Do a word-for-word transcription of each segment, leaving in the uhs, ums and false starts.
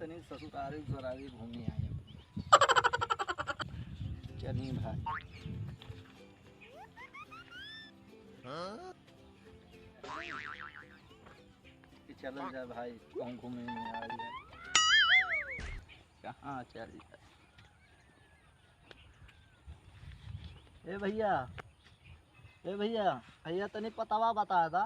तनी ससुरारी उसुरारी घूमी आए। चली भाई। कि चलल जाए भाई, कहूँ घूमे में आ जाए। कहाँ चल जाए? ए भइया, ए भइया, भइया तनी पतवा बता दा।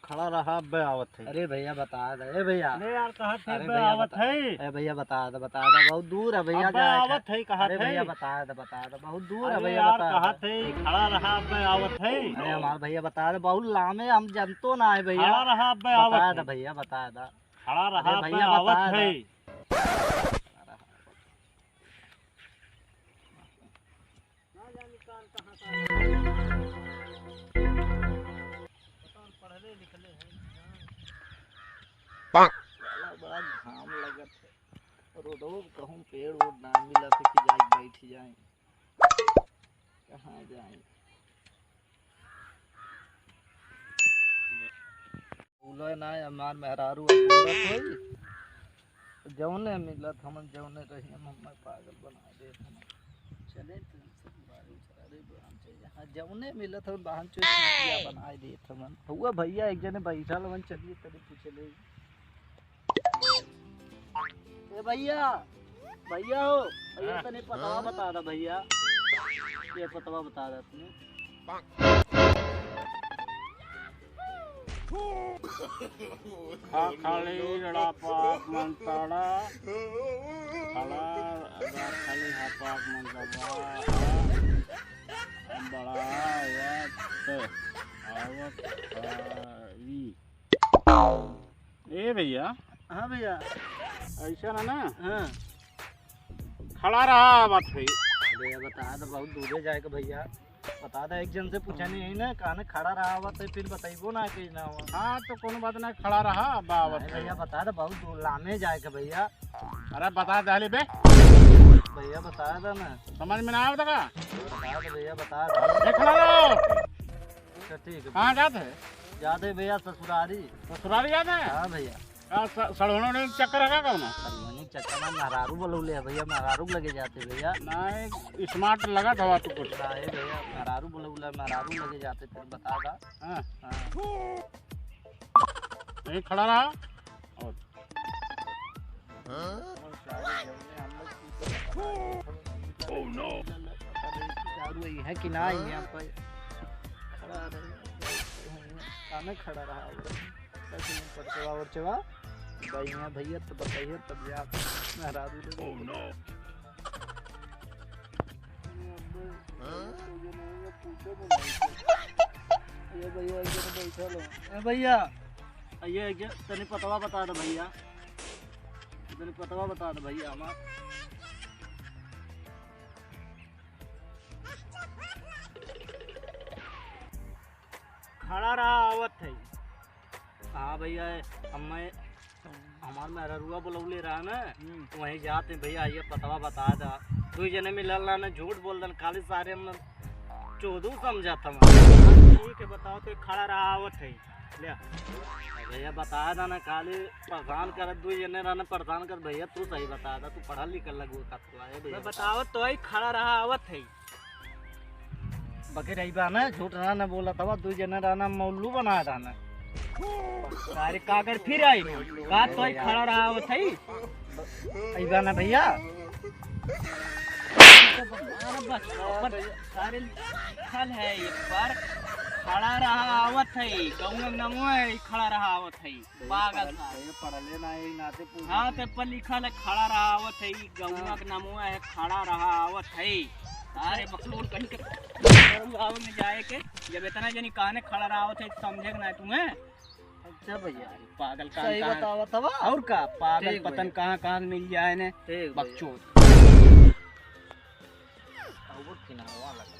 खड़ा रहा, अबे आवत है। अरे भइया बता दे, ए भइया। अरे यार, कहाँ थे अरे बे भइया आवत बता, है? ए भइया बता दे, बता दे, बहुत दूर है भइया, अबे जाए आवत है। है, कहाँ अरे थे? भइया बता दे, बता दे, बहुत दूर है अरे भइया, यार, बता कहाँ दे। थे? खड़ा रहा, अबे आवत है। अरे हमार भइया बता दे, बहुत लामे, हम जनतो ना है भइया। खड़ा रहा, अबे बता आवत दे है। भइया, बता दे। खड़ा अरे रहा, अबे भइया, बता आवत दे। है। ना जाने कान कहाँ का। पता न पढ़ले लिखले है। साला बड़ा घाम लगत है। रोडो कहूँ पेड़ ओड़ ना मिलत है कि जाके बैठ जाए। कहाँ जाए? बोले ना, हमार मेहरारू अब बोलत होई। जौने मिलत हमन, जौने रही हम, हमें पागल बना देत हमन। चले तो ससुरारी उसुरारी बहन चोद, हाँ, जौने मिलत हमन, बहन चोद चुतिया बनाए देत हमन। हुआ भइया एक जने बैठल हमन, चलिए तनी पूछ ले। ए भइया, भइया हो, भइया हाँ। तनी पतवा हाँ। बता दा भइया। ये पतवा बता दा तनी। खा खाली लड़ा पाक मन ताड़ा। खड़ा अदा खाली हा पाक मन दबा। बड़ा आवत, आवत खाली। ए भइया। हाँ भइया। ऐसा ना ना। हाँ। खड़ा रहा आवत है। भइया बता दे, बहुत दूरे जाए के भइया। बता दे, एक जन से पूछा नहीं है ना, कहने खड़ा रहा आवत है, फिर बताइबो ना कि ना हो। हाँ, तो कोनो बात ना, खड़ा रहा, अब आवत नहीं है। भइया बता दे, बहुत दूर लामे जाए के भइया। अरे बता दे ले बे। भइया बता दे ना। समझ में ना आवत का? बता दे भइया, बता दे। ए, खड़ा रहो। अच्छा, ठीक है। कहाँ जात है? जात है भइया ससुरारी। ससुरारी जात है? हाँ भइया। का स-, सड़वनो ने चक्कर है का कौनो? सड़वनी चक्कर ना, मेहरारू बोलौले है भइया, मेहरारू लगे जाते भइया। नहीं, smart लगत हवा तू कुछ। ना, ए भइया, मेहरारू बोलौले, मेहरारू लगे जाते, फिर बता दा। हाँ। हाँ। यहीं खड़ा रहा। और हाँ? Oh no! दारू है कि ना है यहाँ पर? खड़ा रहे, कामे खड़ा रहा हो। बस यहाँ पर सेवा और सेवा। भाई यहाँ भइया तो बताइए, तब जा मेहरारू ले। Oh no! हाँ? ये भइया, एक जने बैठल हो। ए भइया, ये एक जन, तनी पतवा बता दे भइया, तनी पतवा बता दे भइया हमार। खड़ा रहा, आवत है। हाँ भइया, हमें हमार मेहररुआ बुलौले रहा ना, हम्म। वहीं जाते भइया, आइए पतवा बता दा। दुई जने मिलल रहा ना, झूठ बोल दन, खाली सारे हम चोदू समझत हम। ठीक है, बताओ तो, खड़ा रहा आवत है। ले। भइया बता दा ना, खाली परेशान करत, दुई जने रहना परेशान कर। भइया तू सही बता दा, तू पढ़ल लिखल लगू का तू आए भइया। मैं बताओ तो, खड़ा रहा आवत है। बके रही बा ना, झूठ ना, ना बोलत हवा, दुई जने रहना, हम उल्लू बना रहना। अरे का कर फिर आई? का तोई खड़ा रहा आवत है? अइबा ना भइया। अरे बस, अपन सारे लिखल है ये पर, खड़ा रहा आवत है, गौवा नमो है, खड़ा रहा आवत है। पागल भइया, था। पढ़ले ना है, नाते पूछ। हाँ, ते पर लिखल है, खड़ा रहा आवत है, ई गौवा हाँ। के नमवा है, खड़ा रहा आवत है। अरे बकलोल कहीं के गाँव में जाए के, जब इतना जनी कहने खड़ा रहा आवत है, समझे के ना तुम्हें? अच्छा भइया। अरे पागल कान सही कहाँ बतावत हवा। और का, पागल ठीक पतन भइया। कहाँ, कहाँ मिल जाए ने, ठीक भइया। बकचोद। और किनावा लगा।